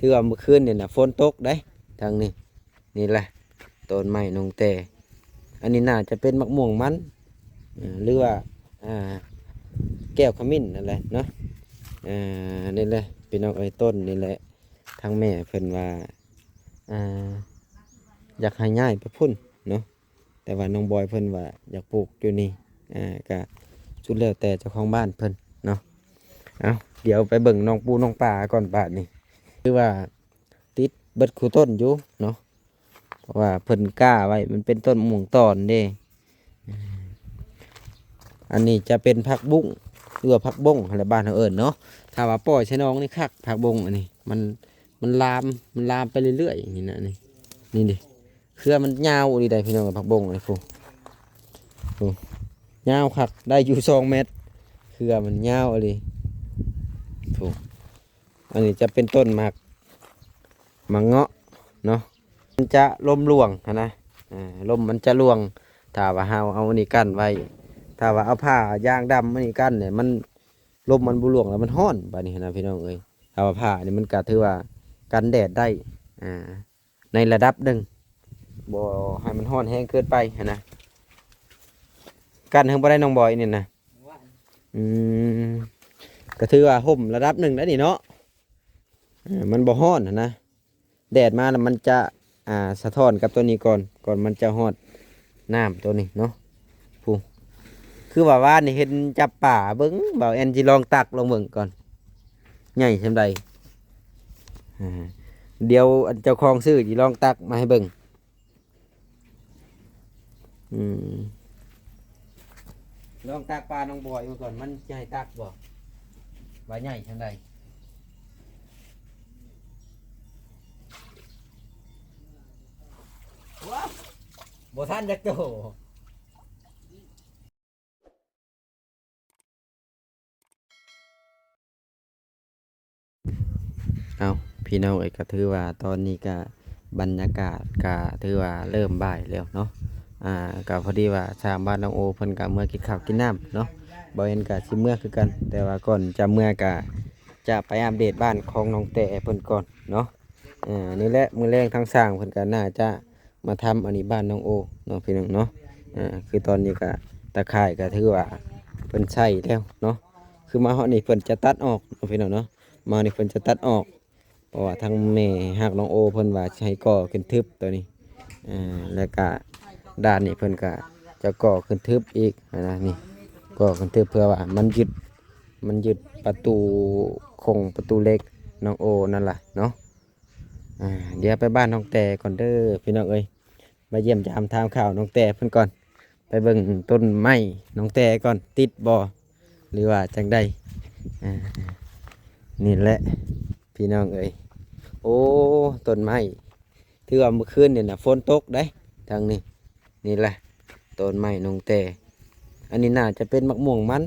ຄືວ່າມື້ຄືນນີ້ນະຝົນຕົກເດ້ ທາງນີ້ ນີ້ແຫຼະ ຕົ້ນໄມ້ນ້ອງແຕ. ອັນນີ້ໜ້າຈະເປັນໝາກມ່ວງມັນ ເອີ ຫຼືວ່າ ອ່າ ແກ້ວຂະມິ້ນນັ້ນແຫຼະເນາະ. ອ່າ ນີ້ແຫຼະພີ່ນ້ອງເອີຍ ຕົ້ນນີ້ແຫຼະ ທາງແມ່ເພິ່ນວ່າ ອ່າ ຢາກໃຫ້ຍ້າຍໄປພຸ້ນເນາະ ແຕ່ວ່ານ້ອງບອຍເພິ່ນວ່າຢາກປູກຢູ່ນີ້ ອ່າ ກະສຸດແລ້ວແຕ່ເຈົ້າຂອງບ້ານເພິ່ນເນາະ. ເອົາ ດຽວໄປເບິ່ງນ້ອງປູນ້ອງປາກ່ອນບາດນີ້ ຄືວ່າຕິດເບິດຄູ່ຕົ້ນຢູ່ເນາະ ເພາະວ່າເພິ່ນກ້າໄວ້ ມັນເປັນຕົ້ນມ່ວງຕອນເດ້. ອັນນີ້ຈະເປັນຜັກບຸ້ງ ຫຼືວ່າຜັກບົ້ງຫັ້ນແຫຼະ ບ້ານເຮົາເອີ້ນເນາະ. ຖ້າວ່າປ່ອຍໃສ່ໜອງນີ້ຄັກ ຜັກບົ້ງອັນນີ້ ມັນ ມັນລາມ ມັນລາມໄປເລື້ອຍໆ ນີ້ນະ ນີ້ ນີ້ເດ້. ເຄືອມັນຍາວອີ່ຫຼີໃດ໋ພີ່ນ້ອງ ຜັກບົ້ງນີ້ ພຸ້ນ ພຸ້ນ ຍາວຄັກ ໄດ້ຢູ່ສອງແມັດ ເຄືອມັນຍາວອີ່ຫຼີ ພຸ້ນ. ອັນນີ້ຈະເປັນຕົ້ນໝາກ ໝາກເງາະເນາະ ມັນຈະລົມລ່ວງຫັ້ນນະ ເອີ ລົມມັນຈະລ່ວງ ຖ້າວ່າເຮົາເອົາອັນນີ້ກັ້ນໄວ້ ຖ້າວ່າເອົາຜ້າຢາງດຳອັນນີ້ກັ້ນນີ້ ມັນ ລົມມັນບໍ່ລ່ວງແລ້ວມັນຮ້ອນ ບາດນີ້ຫັ້ນນະພີ່ນ້ອງເອີຍ. ຖ້າວ່າຜ້ານີ້ມັນກະຖືວ່າກັນແດດໄດ້ ອ່າ ໃນລະດັບໜຶ່ງ ບໍ່ໃຫ້ມັນຮ້ອນແຮງເກີນໄປຫັ້ນນະ. ກັນເຖິງບໍ່ໄດ້ນ້ອງບອຍນີ້ນະ ອືມ ກະຖືວ່າຮົ່ມລະດັບໜຶ່ງແລ້ວນີ້ເນາະ ເອີ ມັນບໍ່ຮ້ອນຫັ້ນນະ. ແດດມາແລ້ວມັນຈະ ອ່າ ສະທ້ອນກັບຕົວນີ້ກ່ອນ ກ່ອນມັນຈະຮອດນ້ຳຕົວນີ້ເນາະ ພຸ້ນ. ຄືວ່າວານນີ້ເຫັນຈັບປາ ເບິ່ງ ບ່າວແອນຊິລອງຕັກລອງເບິ່ງກ່ອນ ໃຫຍ່ສ່ຳໃດ. ອ່າ ດຽວອັນເຈົ້າຂອງຊື້ຊິລອງຕັກມາໃຫ້ເບິ່ງ. ອືມ ລອງຕັກປານ້ອງບອຍເບິ່ງກ່ອນ ມັນຈະໃຫ້ຕັກບໍ່ ວ່າໃຫຍ່ສ່ຳໃດ. ວ້າວ ບໍ່ທັນຈັກໂຕ. ເອົາ ພີ່ນ້ອງເອີຍ ກະຖືວ່າຕອນນີ້ກະບັນຍາກາດກະຖືວ່າເລີ່ມບ່າຍແລ້ວເນາະ. ອ່າ ກະພໍດີວ່າທາງບ້ານນ້ອງໂອເພິ່ນກະເມືອກິນເຂົ້າກິນນ້ຳເນາະ ບ່າວແອນກະຊິເມືອຄືກັນ ແຕ່ວ່າກ່ອນຈະເມືອກະຈະໄປອັບເດດບ້ານຂອງນ້ອງແຕເພິ່ນກ່ອນເນາະ. ອ່າ ນີ້ແຫຼະ ມື້ແລງທາງຊ່າງເພິ່ນກະໜ້າຈະ ມາທຳອັນນີ້ບ້ານນ້ອງໂອເນາະ ພີ່ນ້ອງເນາະ. ອ່າ ຄືຕອນນີ້ກະຕາຂ່າຍກະຖືວ່າເພິ່ນໃຊ້ແລ້ວເນາະ ຄືມາຮອດນີ້ເພິ່ນຈະຕັດອອກເນາະ ພີ່ນ້ອງເນາະ. ມານີ້ເພິ່ນຈະຕັດອອກ ເພາະວ່າທາງແມ່ຮັກນ້ອງໂອເພິ່ນວ່າຊິໃຫ້ກໍ່ຂຶ້ນທຶບໂຕນີ້ ອ່າ ແລ້ວກະດ້ານນີ້ເພິ່ນກະຈະກໍ່ຂຶ້ນທຶບອີກຫັ້ນນະ. ນີ້ກໍ່ຂຶ້ນທຶບເພື່ອວ່າມັນຍຶດ ມັນຍຶດປະຕູ ໂຄ້ງປະຕູເຫຼັກນ້ອງໂອນັ້ນລະເນາະ. ອ່າ ດຽວໄປບ້ານນ້ອງແຕກ່ອນເດີພີ່ນ້ອງເອີຍ ມາຢ້ຽມຢາມຖາມຂ່າວນ້ອງແຕເພິ່ນກ່ອນ ໄປເບິ່ງຕົ້ນໄມ້ນ້ອງແຕກ່ອນ ຕິດບໍ່ ຫຼືວ່າຈັ່ງໃດ. ອ່າ ນີ້ແຫຼະພີ່ນ້ອງເອີຍ ໂອ້ ຕົ້ນໄມ້ ຖືວ່າມື້ຄືນນີ້ນະຝົນຕົກເດ້ ທາງນີ້ ນີ້ແຫຼະ ຕົ້ນໄມ້ນ້ອງແຕ. ອັນນີ້ໜ້າຈະເປັນໝາກມ່ວງມັນ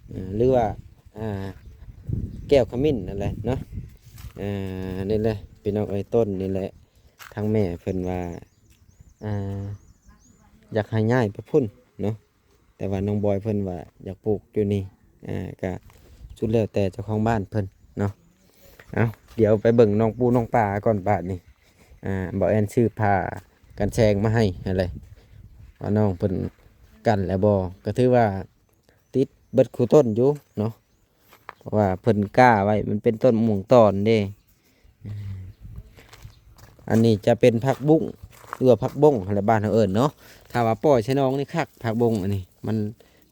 ເອີ ຫຼືວ່າ ອ່າ ແກ້ວຂະມິ້ນນັ້ນແຫຼະເນາະ. ອ່າ ນີ້ແຫຼະພີ່ນ້ອງເອີຍ ຕົ້ນນີ້ແຫຼະ ທາງແມ່ເພິ່ນວ່າ ອ່າ ຢາກໃຫ້ຍ້າຍໄປພຸ້ນເນາະ ແຕ່ວ່ານ້ອງບອຍເພິ່ນວ່າຢາກປູກຢູ່ນີ້ ອ່າ ກະສຸດແລ້ວແຕ່ເຈົ້າຂອງບ້ານເພິ່ນເນາະ. ເອົາ ດຽວໄປເບິ່ງນ້ອງປູນ້ອງປາກ່ອນບາດນີ້. ອ່າ ບ່າວແອນຊື້ຜ້າກັນແສງມາໃຫ້ຫັ້ນແຫຼະ ວ່ານ້ອງເພິ່ນກັ້ນແລ້ວບໍ່ ກະຖືວ່າຕິດເບິດຄູ່ຕົ້ນຢູ່ເນາະ ເພາະວ່າເພິ່ນກ້າໄວ້ ມັນເປັນຕົ້ນມ່ວງຕອນເດ້. ອັນນີ້ຈະເປັນຜັກບຸ້ງ ຫຼືວ່າຜັກບົ້ງຫັ້ນແຫຼະ ບ້ານເຮົາເອີ້ນເນາະ. ຖ້າວ່າປ່ອຍໃສ່ໜອງນີ້ຄັກ ຜັກບົ້ງອັນນີ້ ມັນ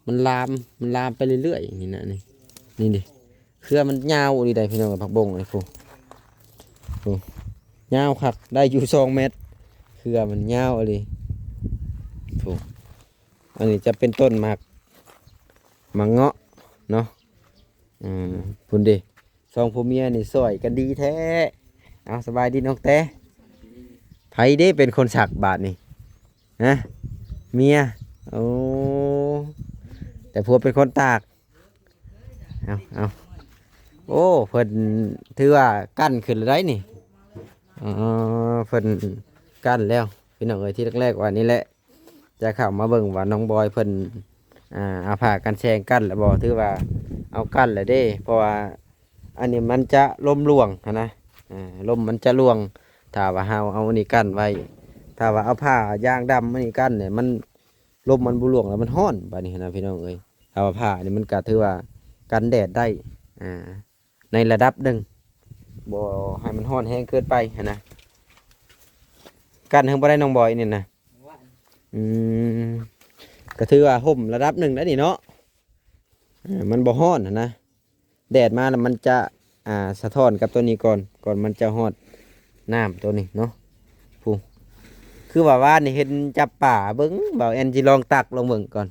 ມັນລາມ ມັນລາມໄປເລື້ອຍໆ ນີ້ນະ ນີ້ ນີ້ເດ້. ເຄືອມັນຍາວອີ່ຫຼີໃດ໋ພີ່ນ້ອງ ຜັກບົ້ງນີ້ ພຸ້ນ ພຸ້ນ ຍາວຄັກ ໄດ້ຢູ່ສອງແມັດ ເຄືອມັນຍາວອີ່ຫຼີ ພຸ້ນ. ອັນນີ້ຈະເປັນຕົ້ນໝາກ ໝາກເງາະເນາະ. ອືມ ພຸ້ນເດ້ ສອງຜົວເມຍນີ້ຊ່ອຍກັນດີແທ້. ເອົາ ສະບາຍດີນ້ອງແຕ. ໃຜເດ້ເປັນຄົນສັກບາດນີ້ ຮະ? ເມຍ. ໂອ້ ແຕ່ຜົວເປັນຄົນຕາກ. ເອົາ ເອົາ ໂອ້ ເພິ່ນຖືວ່າກັ້ນຂຶ້ນແລ້ວໄດ໋ນີ້. ອໍ ເພິ່ນກັ້ນແລ້ວ ພີ່ນ້ອງເອີຍ. ທີແລກໆວ່ານີ້ແຫຼະ ຈະເຂົ້າມາເບິ່ງວ່ານ້ອງບອຍເພິ່ນ ອ່າ ເອົາຜ້າກັນແສງກັ້ນແລ້ວບໍ່ ຖືວ່າເອົາກັ້ນແລ້ວເດ້ ເພາະວ່າອັນນີ້ມັນຈະລົມລ່ວງຫັ້ນນະ. ອ່າ ລົມມັນຈະລ່ວງ ຖ້າວ່າເຮົາເອົາອັນນີ້ກັ້ນໄວ້. ຖ້າວ່າເອົາຜ້າຢາງດຳອັນນີ້ກັ້ນນີ້ ມັນ ລົມມັນບໍ່ລ່ວງແລ້ວມັນຮ້ອນບາດນີ້ນະ ພີ່ນ້ອງເອີຍ. ຖ້າວ່າຜ້ານີ້ ມັນກໍຖືວ່າກັນແດດໄດ້ ອ່າ ໃນລະດັບໜຶ່ງ ບໍ່ໃຫ້ມັນຮ້ອນແຮງເກີນໄປຫັ້ນນະ. ກັນເຖິງບໍ່ໄດ້ ນ້ອງບອຍ ນີ້ນະ. ອືມ ກໍຖືວ່າຮົ່ມລະດັບໜຶ່ງແລ້ວນີ້ເນາະ. ເອີ ມັນບໍ່ຮ້ອນຫັ້ນນະ ແດດມາແລ້ວມັນຈະ ອ່າ ສະທ້ອນກັບຕົວນີ້ກ່ອນ ກ່ອນມັນຈະຮອດນ້ຳຕົວນີ້ເນາະ. ຜູ້ ຄືວ່າວານນີ້ເຫັນຈັບປາ ເບິ່ງ ບ່າວແອນຊິລອງຕັກລອງເບິ່ງກ່ອນ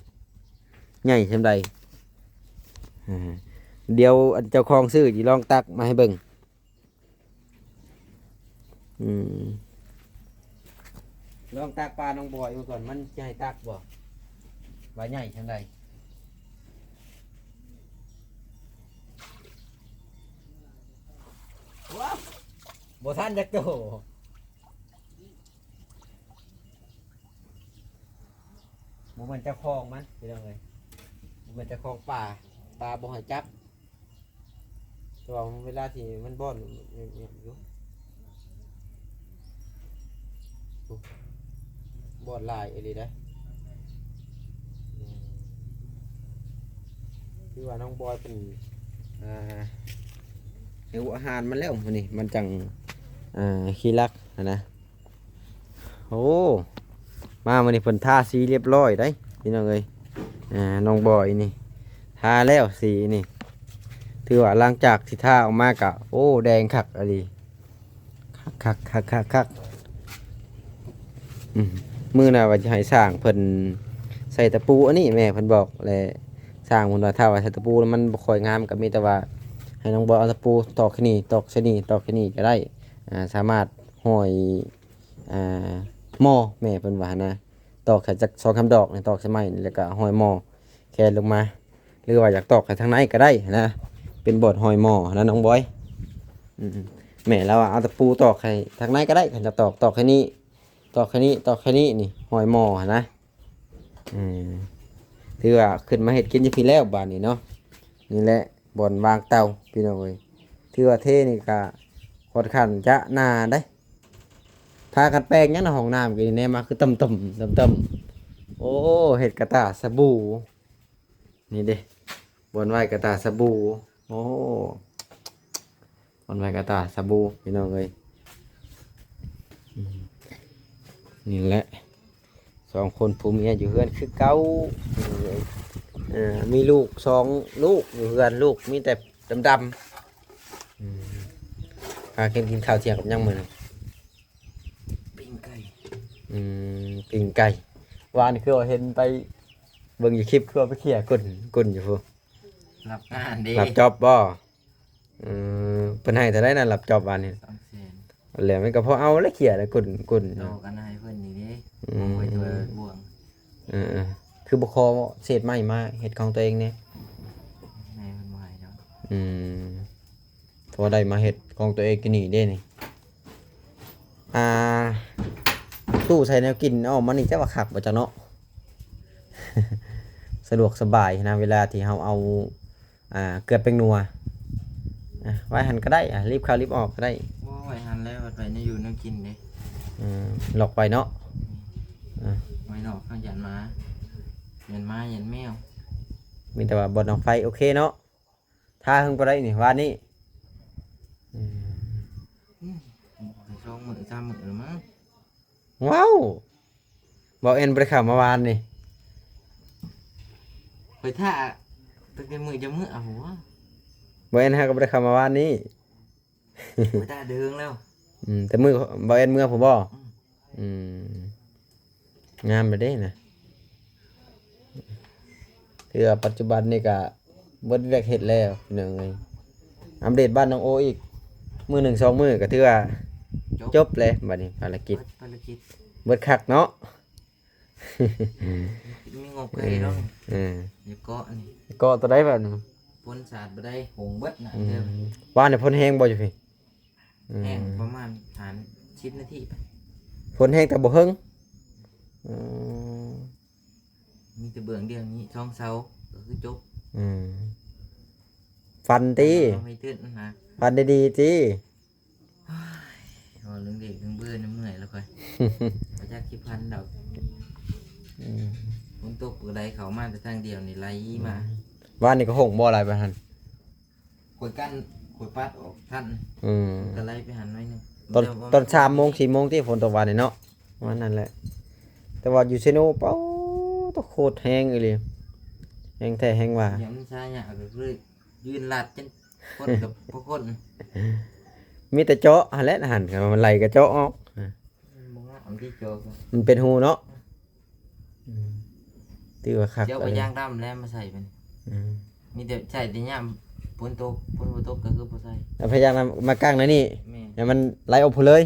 ໃຫຍ່ສ່ຳໃດ. ອ່າ ດຽວອັນເຈົ້າຂອງຊື້ຊິລອງຕັກມາໃຫ້ເບິ່ງ. ອືມ ລອງຕັກປານ້ອງບອຍເບິ່ງກ່ອນ ມັນຈະໃຫ້ຕັກບໍ່ ວ່າໃຫຍ່ສ່ຳໃດ. ວ້າວ ບໍ່ທັນຈັກໂຕ. ບໍ່ແມ່ນເຈົ້າຂອງມັນ ພີ່ນ້ອງເອີຍ ບໍ່ແມ່ນເຈົ້າຂອງປາ ປາບໍ່ໃຫ້ຈັບ. ແຕ່ວ່າເວລາທີ່ມັນບ່ອນ ຍັງ ຍັງຢູ່ ບ່ອນຫຼາຍອີ່ຫຼີເດ້. ອືມ ຄືວ່ານ້ອງບອຍເພິ່ນ ອ່າ ໃຫ້ຫົວອາຫານມັນແລ້ວມື້ນີ້ ມັນຈັ່ງ ອ່າ ຂີ້ລັກຫັ້ນນະ. ໂອ້ ມາມື້ນີ້ເພິ່ນທາສີລຽບຮ້ອຍໄດ໋ ພີ່ນ້ອງເອີຍ. ອ່າ ນ້ອງບອຍນີ້ທາແລ້ວສີນີ້ ຖືວ່າຫຼັງຈາກທີ່ທາອອກມາກະ ໂອ້ ແດງຄັກອີ່ຫຼີ ຄັກໆໆໆ. ອືມ ມື້ໜ້າວ່າຈະໃຫ້ຊ່າງເພິ່ນໃສ່ຕະປູອັນນີ້ ແມ່ເພິ່ນບອກ ແລະ ຊ່າງເພິ່ນວ່າ ຖ້າວ່າໃສ່ຕະປູແລ້ວມັນບໍ່ຄ່ອຍງາມ ກໍມີແຕ່ວ່າໃຫ້ນ້ອງບອຍເອົາຕະປູຕອກແຄ່ນີ້ ຕອກໃສ່ນີ້ ຕອກແຄ່ນີ້ກໍໄດ້ ອ່າ ສາມາດຫ້ອຍ ອ່າ ໝໍ້ ແມ່ເພິ່ນວ່າຫັ້ນນະ ຕອກໃສ່ຈັກສອງສາມດອກນີ້ ຕອກໃສ່ໄມ້ນີ້ ແລ້ວກໍຫ້ອຍໝໍ້ແຂວນລົງມາ ຫຼືວ່າຢາກຕອກໃຫ້ທາງໃນກໍໄດ້ຫັ້ນນະ ເປັນບ່ອນຫ້ອຍໝໍ້ຫັ້ນນະ ນ້ອງບອຍ. ອືມ ແມ່ລາວວ່າເອົາຕະປູຕອກໃຫ້ທາງໃນກໍໄດ້ ຄັນຈະຕອກ ຕອກແຄ່ນີ້ ຕອກແຄ່ນີ້ ຕອກແຄ່ນີ້ນີ້ ຫ້ອຍໝໍ້ຫັ້ນນະ. ເອີ ຖືວ່າຂຶ້ນມາເຮັດກິນຢູ່ພີ້ແລ້ວບາດນີ້ເນາະ. ນີ້ແຫຼະບ່ອນວາງເຕົາ ພີ່ນ້ອງເອີຍ ຖືວ່າເທນີ້ກະຂ້ອນຂ້າງຈະໜາເດ້. ພາກັນແປງຫຍັງໃນຫ້ອງນ້ຳ ກີ້ແນມມາຄືຕ່ຳໆ ຕ່ຳໆ. ໂອ້ ເຮັດກະຕ່າສະບູ. ນີ້ເດ້ ບ່ອນໄວ້ກະຕ່າສະບູ. ໂອ້ ບ່ອນໄວ້ກະຕ່າສະບູ ພີ່ນ້ອງເອີຍ. ອືມ ນີ້ແຫຼະ ສອງຄົນຜົວເມຍຢູ່ເຮືອນຄືເກົ່າ. ເອີ ມີລູກສອງລູກຢູ່ເຮືອນ ລູກມີແຕ່ດຳໆ. ອືມ ພາກັນກິນ ກິນຂ້າວທ່ຽງກັບຫຍັງມື້ນີ້? ປີ້ງໄກ່. ອືມ ປີ້ງໄກ່. ວານຄືວ່າເຫັນໄປເບິ່ງຢູ່ຄລິບ ຄືວ່າໄປເຂ້ຍກົ້ນ ກົ້ນຢູ່ພຸ້ນ. ຮັບງານເດ້. ຮັບຈ໊ອບບໍ່? ເອີ ເພິ່ນໃຫ້ເທົ່າໃດນະ ຮັບຈ໊ອບວານນີ້? ສອງແສນ. ແລ້ວມັນກໍພໍເອົາແຫຼະ ເຂ້ຍແລ້ວກົ້ນ ກົ້ນ. ຕໍ່ກັນໃຫ້ເພິ່ນນີ້ເດ້. ອືມ ຂ້ອຍຕົວະບ່ວງ. ເອີໆ ຄືບໍ່ຂໍເສດໄມ້ມາເຮັດຂອງຕົວເອງແດ່? ໃຫ້ເພິ່ນບໍ່ໃຫ້ດອກ. ອືມ ພໍໄດ້ມາເຮັດຂອງຕົວເອງກິນນີ້ເດ້ນີ້. ອ່າ ຕູ້ໃສ່ແນວກິນອອກມານີ້ ຈັກວ່າຄັກບໍ່ຈັກເນາະ. ສະດວກສະບາຍນະ ເວລາທີ່ເຮົາເອົາ ອ່າ ເກືອແປ້ງນົວ ອ່າ ໄວ້ຫັ້ນກໍໄດ້ ອ່າ ລີບເຂົ້າລີບອອກກໍໄດ້. ບໍ່ໄວ້ຫັ້ນແລ້ວ ໄວ້ແນວຢູ່ແນວກິນເດ້. ອືມ ລັອກໄວ້ເນາະ. ອ່າ ໄວ້ນອກ ເຮົາຢ້ານໝາ ຢ້ານໝາ ຢ້ານແມວ. ມີແຕ່ວ່າບ່ອນດັງໄຟໂອເຄເນາະ. ຖ້າເຖິງປານໃດນີ້ ວານນີ້? ອືມ ອືມ ສອງມື້ສາມມື້ແລ້ວມັງ. ວ້າວ ບໍ່ແມ່ນບໍ່ໄດ້ເຂົ້າມາວານນີ້. ຂ້ອຍຖ້າຕັ້ງແຕ່ມື້ຈະມື້ ເອົາຫົວ ບໍ່ແມ່ນຫາກໍບໍ່ໄດ້ເຂົ້າມາວານນີ້. ຂ້ອຍຖ້າເດີງແລ້ວ. ອືມ ແຕ່ມື້ບໍ່ແມ່ນເມືອພຸ້ນບໍ່? ອືມ ອືມ ງາມແລ້ວເດ້ນະ. ຖືວ່າປັດຈຸບັນນີ້ກະເບິດວຽກເຮັດແລ້ວພີ່ນ້ອງເອີຍ. ອັບເດດບ້ານນ້ອງໂອອີກມື້ໜຶ່ງສອງມື້ກະຖືວ່າ ຈົບ ຈົບແລ້ວ. ບັດນີ້ພາລະກິດ ເບິດພາລະກິດ ເບິດຄັກເນາະ. ມີງົບໃຫ້ເນາະ. ເອີ ເອີ ຢ່າເກາະນີ້ ເກາະໂຕໃດບັດນີ້? ຝົນສາດບໍ່ໄດ້ ຫົງເບິດນະ. ອືມ ເດີ ວານນີ້ຝົນແຮງບໍ່ຢູ່ພີ້? ອືມ ແຮງປະມານຫ້າສິບນາທີໄປ. ຝົນແຮງແຕ່ບໍ່ເຖິງ. ອືມ ມີແຕ່ເບື້ອງດຽວນີ້ ສອງເສົາກໍຄືຈົບ. ອືມ ຝັນຕິ ຝັນດີໆຕິ. ເອີ ເບິ່ງເບີນຳເມື່ອຍແລ້ວຂ້ອຍ ບໍ່ຈັກຊິພັນດອກ. ອືມ ຝົນຕົກກໍໄຫຼເຂົ້າມາແຕ່ທາງດຽວນີ້ ໄຫຼມາ. ອືມ ວານນີ້ກໍຫົງບໍ່ຫຼາຍປານຫັ້ນ? ຂ້ອຍກັ້ນ ຂ້ອຍປັດອອກທັນ. ອືມ ມັນກໍໄຫຼໄປຫັ້ນໜ້ອຍໜຶ່ງ. ຕອນ ແຕ່ວ່າ ຕອນສາມໂມງ ສີ່ໂມງທີ່ຝົນຕົກວານນີ້ເນາະ ປະມານນັ້ນແຫຼະ. ແຕ່ວ່າຢູ່ເຊໂນ ປາດໂທ້ ໂຄດແຮງອີ່ຫຼີ ແຮງແທ້ແຮງວ່າ. ດຽວມັນຊາຍາກ ກໍຄືຢືນລັດຈົນຄົນກັບບໍ່ຄົນ. ມີແຕ່ເຈາະຫັ້ນແຫຼະຫັ້ນ ຄັນວ່າມັນໄຫຼກໍເຈາະອອກ. ມັນບໍ່ງາມທີ່ເຈາະ ມັນເປັນຮູເນາະ. ອືມ ຖືວ່າຄັກ. ເຈົ້າກໍຢາງດຳແລ້ວມາໃສ່ມັນ. ອືມ ມີແຕ່ໃຊ້ແຕ່ຍາມຝົນຕົກ ຝົນບໍ່ຕົກກໍຄືບໍ່ໃສ່. ເອົາພະຍາຍາມມາ ມາກາງໃນນີ້. ແມ່ນ. ໃຫ້ມັນໄຫຼອອກພຸ້ນເລີຍ.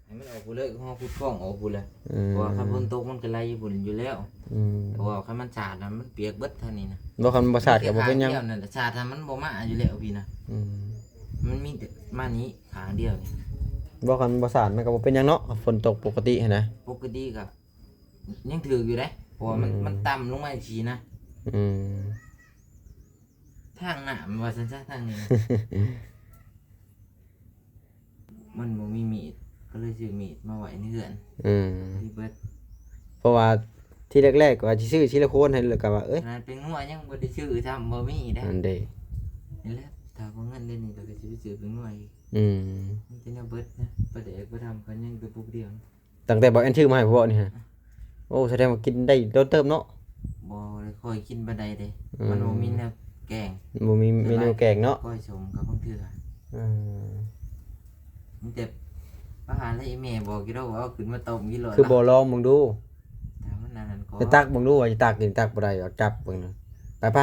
ໃຫ້ມັນອອກພຸ້ນເລີຍ ເຮົາຂຸດຄອງອອກພຸ້ນແຫຼະ. ອືມ ເພາະວ່າຄັນຝົນຕົກມັນກໍໄຫຼຢູ່ພຸ້ນຢູ່ແລ້ວ. ອືມ ເພາະວ່າຄັນມັນສາດນະ ມັນປຽກເບິດທາງນີ້ນະ. ບໍ່ ຄັນບໍ່ສາດກໍບໍ່ເປັນຫຍັງ. ແຕ່ຂ້າງດຽວນັ້ນ ສາດຫັ້ນມັນບໍ່ມາຢູ່ແລ້ວ ພີ່ນະ. ອືມ ມັນມີແຕ່ມານີ້ຂ້າງດຽວນີ້. ບໍ່ ຄັນບໍ່ສາດມັນກໍບໍ່ເປັນຫຍັງເນາະ ຝົນຕົກປົກກະຕິຫັ້ນນະ. ປົກກະຕິກໍ ຍັງຖືກຢູ່ເດ້ ເພາະວ່າມັນ ອືມ ມັນຕ່ຳລົງມາຈັ່ງຊີ້ນະ. ອືມ ທາງນ້ຳວ່າຊັ້ນຊະ ທາງນີ້ນະ. ມັນບໍ່ມີມີດ ກໍເລີຍຊື້ມີດມາໄວ້ໃນເຮືອນ. ອືມ ທີ່ເບິດ ເພາະວ່າທີ່ແລກໆ ກໍວ່າຊິຊື້ຊິລະໂຄນໃຫ້ ແລ້ວກໍວ່າ ເອີຍ ຂະໜາດເປັນງົວຍັງບໍ່ໄດ້ຊື້ຊ້ຳ ບໍ່ມີເດ້. ນັ້ນເດ້ ນີ້ແຫຼະ ຖ້າບໍ່ເງິນເດືອນນີ້ ກໍຊິໄປຊື້ເປັນງົວອີກ. ອືມ ມີແຕ່ແນວເບິດນະ ປາແດກປາດຳກໍຍັງແຕ່ປຸກດຽວ. ຕັ້ງແຕ່ບໍ່ແອນຊື້ມາໃຫ້ພວກນີ້ຮະ. ໂອ້ ສະແດງວ່າກິນໄດ້ດົນເຕີບເນາະ. ບໍ່ໄດ້ຄ່ອຍກິນປານໃດເດ້. ອືມ ມັນບໍ່ມີແນວແກງ ບໍ່ມີເມນູແກງເນາະ. ກ້ອຍສົມກັບບາງເທື່ອ. ອືມ ມີແຕ່ປາຫານ ແລະ ອີແມ່ບອກຢູ່ດອກວ່າເອົາຂຶ້ນມາຕົ້ມກິນໂລດ. ຄືບໍ່ລອງເບິ່ງດູ? ຖ້າມັນອັນນັ້ນກໍ ໄປຕັກເບິ່ງດູວ່າຊິຕັກກິນ ຕັກບໍ່ໄດ້ ເອົາຈັບເບິ່ງນະ. ໄປໆ ໄປ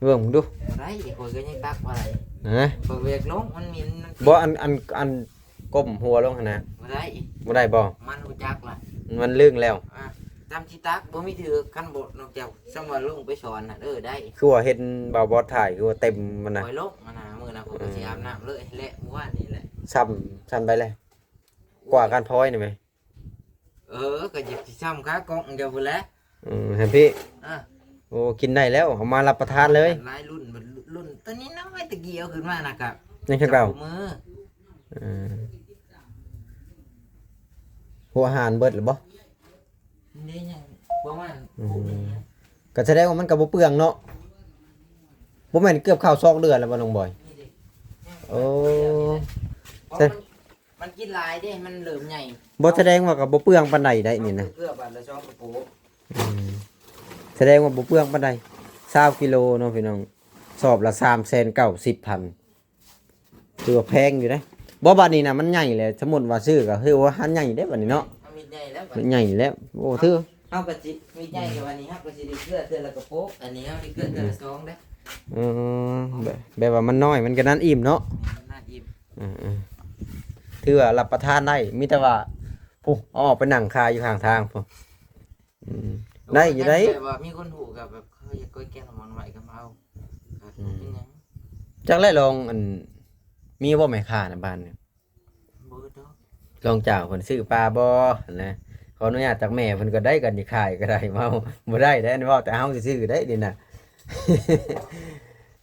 ເບິ່ງເບິ່ງດູ. ບໍ່ໄດ້ ຂ້ອຍກໍຍັງຕັກບໍ່ໄດ້. ຮະ? ຂ້ອຍບໍ່ຢາກລົງ ມັນໝິ່ນ ມັນ ບໍ່ ອັນ ອັນ ອັນ ກົ້ມຫົວລົງຫັ້ນນະ. ບໍ່ໄດ້ ບໍ່ໄດ້ບໍ່? ມັນຮູ້ຈັກລະ ມັນລຶ້ງແລ້ວ. ອ່າ ຈຳຊິຕັກ ບໍ່ມີຖືກ ຄັນບໍ່ ນອກຈາກ ສ່ຳວ່າລົງໄປສອນຫັ້ນ ເອີ ໄດ້. ຄືວ່າເຫັນບ່າວບອດຖ່າຍ ຄືວ່າເຕັມມັນນະ. ຂ້ອຍລົງຫັ້ນນະ ມື້ນັ້ນຂ້ອຍກໍຊິອາບນ້ຳເລີຍແຫຼະ ມື້ວານນີ້ແຫຼະ. ຊ້ຳ ຊ້ຳໃດແຫຼະ? ກວ່າການພອຍນີ້ແມ. ເອີ ກໍຢາກຊິຊ້ຳຄາກ້ອງເຈົ້າພຸ້ນແຫຼະ. ອືມ ຫັ້ນພີ້. ເອີ ໂອ້ ກິນໄດ້ແລ້ວ ເອົາມາຮັບປະທານເລີຍ. ຫຼາຍລຸ້ນ ລຸ້ນຕົວນ້ອຍໆ ຕະກີ້ເອົາຂຶ້ນມານະ ກະຍັງຄືເກົ່າ. ເອີ ຫົວອາຫານເບິດແລ້ວບໍ່? ນີ້ຍັງປະມານ ອືມ ກໍສະແດງວ່າມັນກໍບໍ່ເປືອງເນາະ. ບໍ່ແມ່ນເກືອບເຂົ້າສອງເດືອນແລ້ວບໍ່ ນ້ອງບອຍ? ນີ້ເດ້ ໂອ້ ເພາະມັນ ມັນກິນຫຼາຍເດ້ ມັນເລີ່ມໃຫຍ່. ບໍ່ ສະແດງວ່າກໍບໍ່ເປືອງປານໃດໄດ໋ນີ້ນະ. ເກືອບາດລະສອງກະໂປະ. ອືມ ສະແດງວ່າບໍ່ເປືອງປານໃດ. ຊາວກິໂລເນາະພີ່ນ້ອງ ສອບລະສາມແສນເກົ້າສິບພັນ ຖືວ່າແພງຢູ່ເດ້. ບໍ່ ບາດນີ້ນະ ມັນໃຫຍ່ແລ້ວ ສົມມຸດວ່າຊື້ກໍຄືວ່າຫັ້ນໃຫຍ່ເດ້ ບາດນີ້ເນາະ. ເອົາມີດໃຫຍ່ແລ້ວ ບາດນີ້ ມີດໃຫຍ່ແລ້ວ. ໂອ້ ຖື ເຮົາກໍຊິ ມີດໃຫຍ່ກວ່ານີ້ ເຮົາກໍຊິໄດ້ເກືອເທື່ອລະກະໂປະ ອັນນີ້ເຮົາໄດ້ເກືອເທື່ອລະ ອືມ ສອງເດ້. ເອີ ແບບ ແບບວ່າມັນນ້ອຍ ມັນກໍນັ້ນອີ່ມເນາະ. ແມ່ນ ນັ້ນອີ່ມ. ເອີໆ ຖືວ່າຮັບປະທານໄດ້ ມີແຕ່ວ່າ ພຸ້ນ ເອົາອອກໄປນັ່ງຂາຍຢູ່ຂ້າງທາງພຸ້ນ. ອືມ ໄດ້ຢູ່ໄດ໋ ແບບວ່າມີຄົນຮູ້ກໍແບບເຂົາຢາກກ້ອຍແກງ ເອົາມາໄວ້ກໍມາເອົາ. ອືມ ເປັນຫຍັງ ຈັກແຫຼະ. ລອງ ອັນ ມີບໍ່ແມ່ຄ້າໃນບ້ານນີ້? ບໍ່ດອກ. ລອງຈ້າງເພິ່ນຊື້ປາບໍ່ຫັ້ນນະ. ຂໍອະນຸຍາດຈາກແມ່ເພິ່ນກໍໄດ້ ກັນຊິຂາຍກໍໄດ້ ເວົ້າບໍ່ໄດ້ເດ້ ອັນນີ້ເວົ້າແຕ່ເຮົາຊື່ໆເດ້ນີ້ນະ.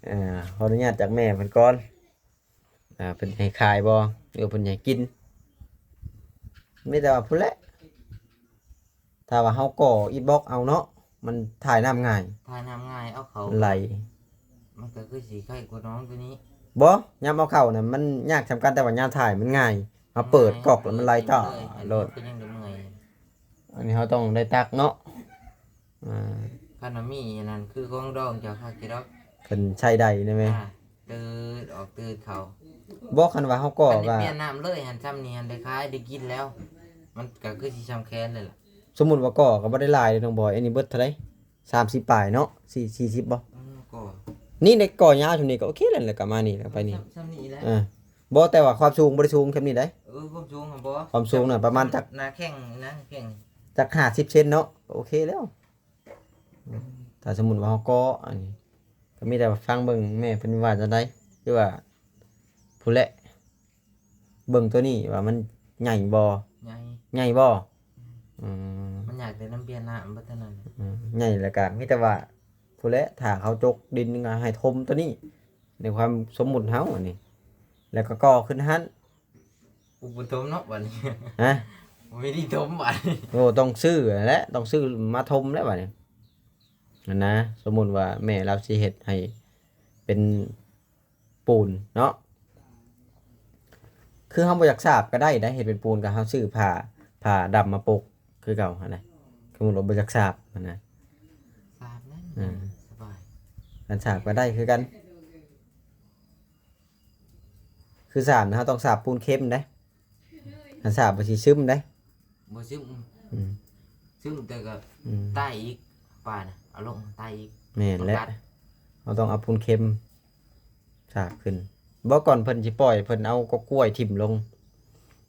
ເອີ ຂໍອະນຸຍາດຈາກແມ່ເພິ່ນກ່ອນ ອ່າ ເພິ່ນໃຫ້ຂາຍບໍ່ ຫຼືວ່າເພິ່ນໃຫ້ກິນ. ມີແຕ່ວ່າພຸ້ນແຫຼະ ຖ້າວ່າເຮົາກໍ່ອິດບລັອກເອົາເນາະ ມັນຖ່າຍນ້ຳງ່າຍ ຖ່າຍນ້ຳງ່າຍ ເອົາເຂົ້າ ໄຫຼ. ມັນກໍຄືຊິໄຄກວ່ານ້ອງຕົວນີ້. ບໍ່ ຍາມເອົາເຂົ້ານະ ມັນຍາກສ່ຳກັນ ແຕ່ວ່າຍາມຖ່າຍມັນງ່າຍ ເຮົາເປີດກອກແລ້ວມັນໄຫຼ ຈ່ອຍ ໂລດ ກໍຍັງໄດ້ເມື່ອຍ. ອັນນີ້ເຮົາຕ້ອງໄດ້ຕັກເນາະ. ອ່າ ຄັນວ່າມີອັນນັ້ນຄືຂອງດອງເຈົ້າຄັກຢູ່ດອກ ເພິ່ນໃຊ້ໄດ້ນະແມ່. ອ່າ ເຕີດອອກເຕີດເຂົ້າ. ບໍ່ ຄັນວ່າເຮົາກໍ ຄັນໄດ້ປ່ຽນນ້ຳເລີຍຫັ້ນ ຊ່ຳນີ້ຫັ້ນໄດ້ຂາຍໄດ້ກິນແລ້ວ ມັນກໍຄືຊິຊ່ຳແຂນເລີຍລະ. ສົມມຸດວ່າກໍ ກໍບໍ່ໄດ້ຫຼາຍເດ້ນ້ອງບອຍ. ອັນນີ້ເບິດເທົ່າໃດ? ສາມສິບປາຍເນາະ ສີ່ ສີ່ສິບບໍ່? ອືມ ກໍ ນີ້ໃນກໍຍາວຊ່ຳນີ້ກໍໂອເຄແລ້ວ ແລ້ວກໍມານີ້ ແລ້ວໄປນີ້ ຊ່ຳ ຊ່ຳນີ້ແຫຼະ. ເອີ ບໍ່ ແຕ່ວ່າຄວາມສູງບໍ່ໄດ້ສູງຊ່ຳນີ້ໃດ໋. ເອີ ຄວາມສູງຫັ້ນບໍ່ ຄວາມສູງນະປະມານຈັກ ໜ້າແຂ້ງ ໜ້າແຂ້ງ ຈັກຫ້າສິບເຊັນເນາະ ກໍໂອເຄແລ້ວ. ຖ້າສົມມຸດວ່າເຮົາກໍ ອັນນີ້ກໍມີແຕ່ວ່າຟັງເບິ່ງແມ່ເພິ່ນວ່າຈັ່ງໃດ ຄືວ່າ ພຸ້ນແຫຼະ ເບິ່ງໂຕນີ້ວ່າມັນໃຫຍ່ບໍ່? ໃຫຍ່ ໃຫຍ່ບໍ່? ອືມ ອືມ ມັນຢາກໄດ້ນ້ຳປ່ຽນນ້ຳເບິດເທົ່ານັ້ນ. ອືມ ໃຫຍ່ແລ້ວກະມີແຕ່ວ່າ ພຸ້ນແຫຼະ ຖ້າເຂົາຈົກດິນກໍໃຫ້ຖົມໂຕນີ້ ໃນຄວາມສົມມຸດເຮົາອັນນີ້ ແລ້ວກໍກໍ່ຂຶ້ນຫັ້ນ. ອຸປະຖົມເນາະ ບັດນີ້ ຮະ ບໍ່ມີທີ່ຖົມບັດນີ້. ໂອ້ ຕ້ອງຊື້ແຫຼະ ຕ້ອງຊື້ມາຖົມແລ້ວບັດນີ້ ຫັ້ນນະ. ສົມມຸດວ່າແມ່ລາວຊິເຮັດໃຫ້ເປັນປູນເນາະ ຄືເຮົາບໍ່ຢາກສາບກໍໄດ້ເດ້ ເຮັດເປັນປູນກໍເຮົາຊື້ຜ້າ ຜ້າດຳມາປົກຄືເກົ່າຫັ້ນນະ. ສົມມຸດວ່າບໍ່ຢາກສາບຫັ້ນນະ ສາບແລ້ວ ເອີ ສະບາຍ ຄັນສາບກໍໄດ້ຄືກັນ. ຄືສາບນະ ເຮົາຕ້ອງສາບປູນເຄັມເດ້ ຄັນສາບມັນຊິຊຶມເດ້. ບໍ່ຊຶມ ອືມ ຊຶມແຕ່ກໍ ອືມ ຕາຍອີກ ປານະ ເອົາລົງຕາຍອີກ. ແມ່ນແຫຼະ ຕ້ອງຕັດ ເຮົາຕ້ອງເອົາປູນເຄັມສາບຂຶ້ນ. ບໍ່ ກ່ອນເພິ່ນຊິປ່ອຍ ເພິ່ນເອົາກອກກ້ວຍຖິ້ມລົງ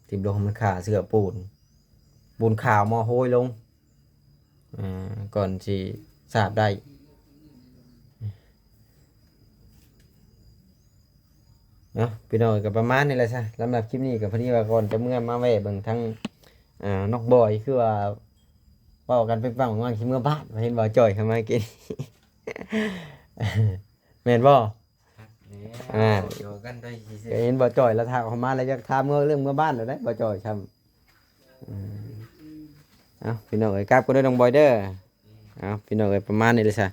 ຖິ້ມລົງໃຫ້ມັນຂ້າເຊື້ອປູນ ປູນຂາວມໍໂຮຍລົງ ອ່າ ກ່ອນຊິສາບໄດ້ເນາະ. ພີ່ນ້ອງເອີຍ ກໍປະມານນີ້ແຫຼະຊະ ສຳລັບຄລິບນີ້ ກໍພໍດີວ່າກ່ອນຈະເມືອມາແວ່ເບິ່ງທາງ ອ່າ ນ້ອງບອຍ ຄືວ່າເວົ້າກັນເປັນປັງວ່າຊິເມືອບ້ານ ເຫັນບ່າວຈ່ອຍເຂົ້າມາກິນ ແມ່ນບໍ່? ອ່າ ເວົ້າກັນໂດຍທີ່ ກໍເຫັນບ່າວຈ່ອຍລະຖາມເຂົ້າມາ ລະຢາກຖາມເລື່ອງເມືອບ້ານແລ້ວເດ້ ບ່າວຈ່ອຍຊ້ຳ. ເອີ ເອົາ ພີ່ນ້ອງເອີຍ ກັບກັນເດີນ້ອງບອຍເດີ. ເອົາ ພີ່ນ້ອງເອີຍ ປະມານນີ້ເລີຍຊະ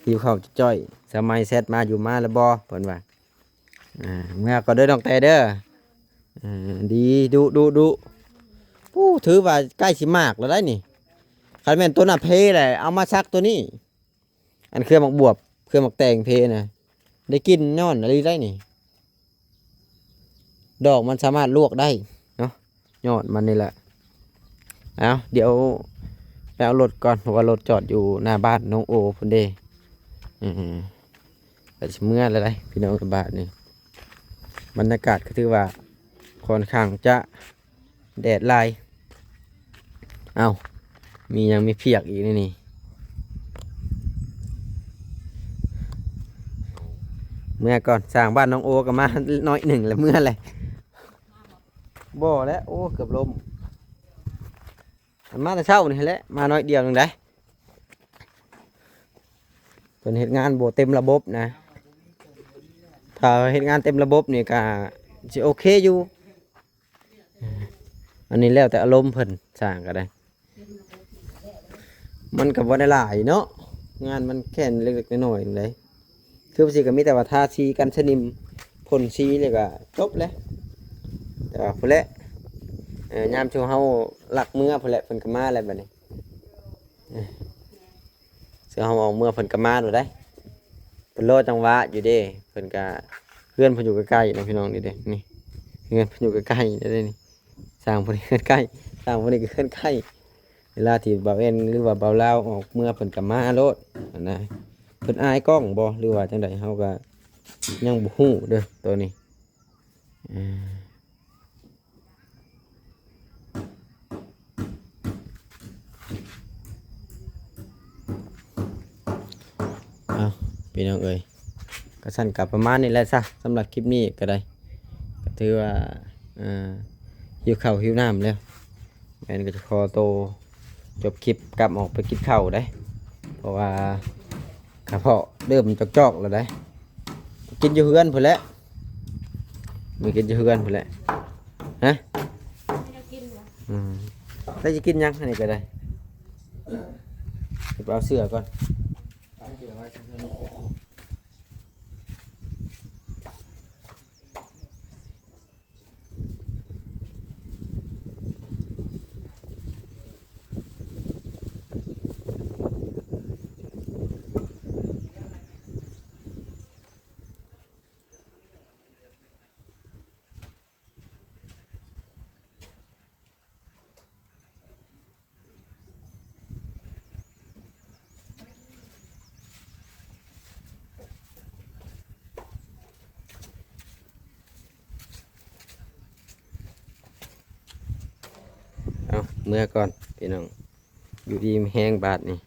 ຫິວເຂົ້າຈ່ອຍໆ. ສາວໃໝ່ແຊັດມາ ຢູ່ມາແລ້ວບໍ່ ເພິ່ນວ່າ. ອ່າ ເມືອກ່ອນເດີນ້ອງແຕເດີ. ອ່າ ດີ ດຸ ດຸ ດຸ. ໂອ້ ຖືວ່າໃກ້ຊິໝາກແລ້ວໄດ໋ນີ້ ຄັນແມ່ນໂຕນັ້ນເພແຫຼະ ເອົາມາສັກໂຕນີ້. ອັນເຄືອໝາກບວບ ເຄືອໝາກແຕງເພນະ ໄດ້ກິນຍ້ອນອີ່ຫຼີໄດ໋ນີ້. ດອກມັນສາມາດລວກໄດ້ເນາະ ຍອດມັນນີ້ແຫຼະ. ເອົາ ດຽວໄປເອົາລົດກ່ອນ ເພາະວ່າລົດຈອດຢູ່ໜ້າບ້ານນ້ອງໂອພຸ້ນເດ້. ເອີ ກໍຊິເມືອແລ້ວໄດ໋ພີ່ນ້ອງ ບາດນີ້ ບັນຍາກາດກໍຖືວ່າຄ່ອນຂ້າງຈະ ແດດຫຼາຍ. ເອົ້າ ມີຫຍັງ ມີພຽກອີກໃນນີ້. ເມືອກ່ອນ ສ້າງບ້ານນ້ອງໂອກໍມາໜ້ອຍໜຶ່ງແລ້ວ ເມືອແຫຼະ. ບໍ່ແຫຼະ ໂອ້ ເກືອບລົ້ມ. ມາແຕ່ເຊົ້ານີ້ແຫຼະ ມາໜ້ອຍດຽວໜຶ່ງໄດ໋. ເພິ່ນເຮັດງານບໍ່ເຕັມລະບົບນະ ຖ້າເຮັດງານເຕັມລະບົບນີ້ກໍຊິໂອເຄຢູ່. ອັນນີ້ແລ້ວແຕ່ອາລົມເພິ່ນ ສ້າງກໍໄດ້ ມັນກໍບໍ່ໄດ້ຫຼາຍເນາະ ງານມັນແຄ່ເລັກໆນ້ອຍໆເດ້. ຄືຊິກໍມີແຕ່ວ່າທາສີກັນສະໜິມ ພົ່ນສີແລ້ວກໍຈົບແລ້ວ. ແຕ່ວ່າພຸ້ນແຫຼະ ເອີ ຍາມທີ່ເຮົາລັກເມືອພຸ້ນແຫຼະ ເພິ່ນກໍມາແລ້ວບັດນີ້. ເອີ ເຊື່ອເຮົາອອກເມືອເພິ່ນກໍມາໂລດໄດ໋. ເພິ່ນລໍຈັງຫວະຢູ່ເດ້ ເພິ່ນກະ ເຮືອນເພິ່ນຢູ່ໃກ້ໆນະພີ່ນ້ອງ. ນີ້ເດ້ ນີ້ ເຮືອນເພິ່ນຢູ່ໃກ້ໆເດ້ນີ້. ສ້າງຜູ້ນີ້ເຮືອນໃກ້ ສ້າງຜູ້ນີ້ກໍເຮືອນໃກ້. ເວລາທີ່ບ່າວແອນ ຫຼືວ່າບ່າວລາວອອກເມືອ ເພິ່ນກໍມາໂລດຫັ້ນນະ. ເພິ່ນອາຍກ້ອງບໍ່ ຫຼືວ່າຈັ່ງໃດ ເຮົາກໍຍັງບໍ່ຮູ້ເດີ້ໂຕນີ້. ເອີ ເອົາ ພີ່ນ້ອງເອີຍ ກະຊັ້ນກະປະມານນີ້ແຫຼະຊະ ສຳລັບຄລິບນີ້ກະໄດ້ ກະຖືວ່າ ເອີ ຫິວເຂົ້າຫິວນ້ຳແລ້ວ. ແມ່ນກໍຈະຂໍໂຕຈົບຄລິບ ກັບອອກໄປກິນເຂົ້າໄດ໋ ເພາະວ່າກະເພາະເລີ່ມຈອກໆແລ້ວໄດ໋. ກິນຢູ່ເຮືອນພຸ້ນແຫຼະ ມື້ກິນຢູ່ເຮືອນພຸ້ນແຫຼະ. ຮະ ອືມ ແລ້ວຊິກິນຫຍັງ? ອັນນີ້ກໍໄດ້ ໄປເອົາເສື້ອກ່ອນ. ເອົາ ເມືອກ່ອນພີ່ນ້ອງ ຢູ່ດີມີແຮງບາດນີ້.